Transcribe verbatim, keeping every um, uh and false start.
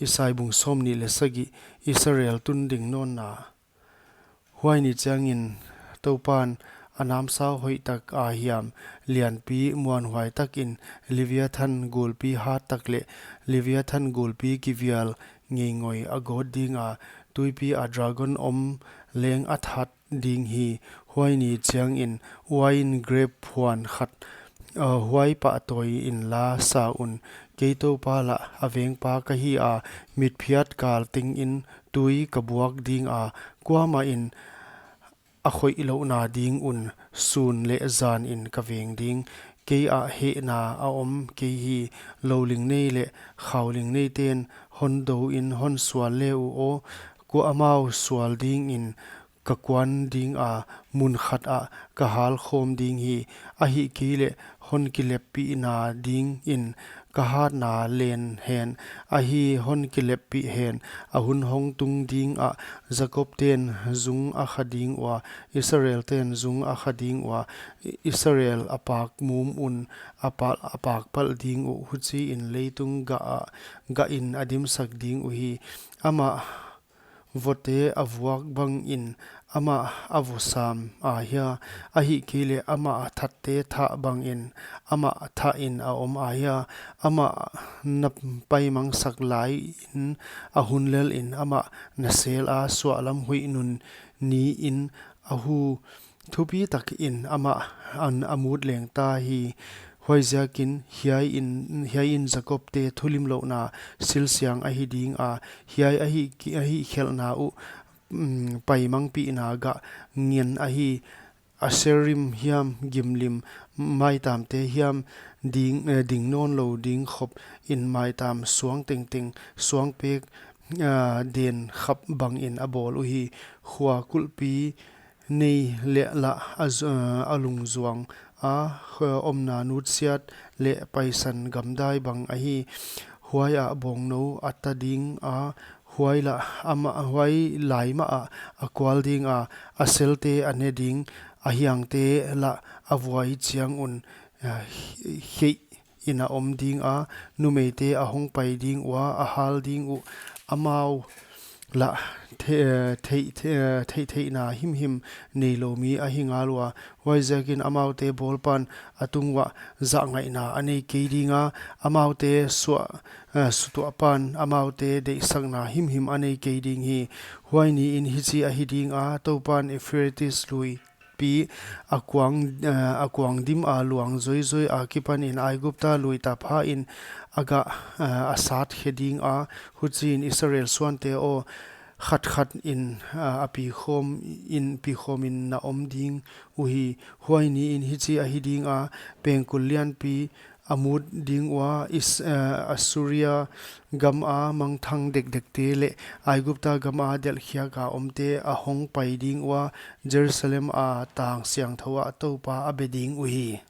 Isai bung sawmnih leh sagih. Israel tun ding nawnna. Huai ni chiangin Toupan a namsau hoihtak a hiam, lianpi muanhuai takin Leviathan gulpi hat tak leh Leviathan gulpi kivial ngeingoi a gawt ding a, tuipi a dragon om leng a that ding hi. Huai ni chiangin uain grep phuan khat, ah, huai pahtawi inla sa un. Kei Toupa lah a vengpa ka hi a, mitphiat kal tengin tui ka buak ding a, kuamah in a khoih louhna ding un sun leh zan in ka veng ding. Kei ah hehna a om kei hi. Louling nei leh khauling neiten hon dou in hon sual le uh aw, kua amau sual dingin ka kuan ding a, mun khat ah ka hal khawm ding hi. Ahihkeileh hon kileppihna dingin ka hatna len hen, ahi, hon kileppih hen. A hun hong tung ding ah Jakob ten zung a kha ding ua, Israel ten zung a kha ding ua, Israel a pak mum un a pal, a pak palh ding uh, huchiin leitung gah ah, gah in a dimsak ding uhi. Amah vote a vuak bangin amah a vo sam ahia, ahihkeileh amah a thatte thah bangin amah thah in a om ahia, amah na paimangsak laiin a hun lelin amah na sel a, suahlam huih nun niin a hu thupi takin amah an a mut leng ta hi. Huaiziakin hiai in, hiai in Jakob te thulimlouhna silsiang ahi ding a, hiai ahi, ahi khelhna uh, mm, paimangpihna gah ngen ahi. Asherim hiam gimlim, maitamte hiam ding, eh, ding nawnlou ding khop in maitam suang tengteng, suang pek, ah, den khap bangin a bawl uhi. Khua kulhpi nei leh lah a zu-, a lungzuang a, omna nutsiat leh paisan gamdai bang ahi. Huai ah bawngnou a ta ding a, huai lah amah, huai lai mah ah a kual ding a, a selte a ne ding, a hiangte lah a vuai chiang un, a, hi-, hi- in a om ding a, numeite a hong pai ding ua, a hal ding uh, amau lah the-, eh, theih, the-, eh, theihtheihna himhim neilou mi ahi ngal ua. Huaiziakin amaute bawlpan a tung uah zahngaihna a nei kei ding a, amaute suah, eh, sutuahpan amaute deihsakna himhim a nei kei ding hi. Huai niin hichi ahi ding a, Toupan Euphrates lui pi a kuang, eh, a kuang dim a luang zoizoi akipanin Aigupta lui taphain a gah, eh, a sat khe ding a, huchiin Israel suante aw, khat khat in, eh, a pi khawm in, pi khawmin na om ding uhi. Huai niin hichi ahi ding a, pengkul lianpi a mut ding ua, Is-, eh, Assuria gam a mangthang dekdekte leh Aigupta gam a delhkhiak a omte a hong pai ding ua, Jerusalem a tang siangthou ah Toupa a be ding uhi.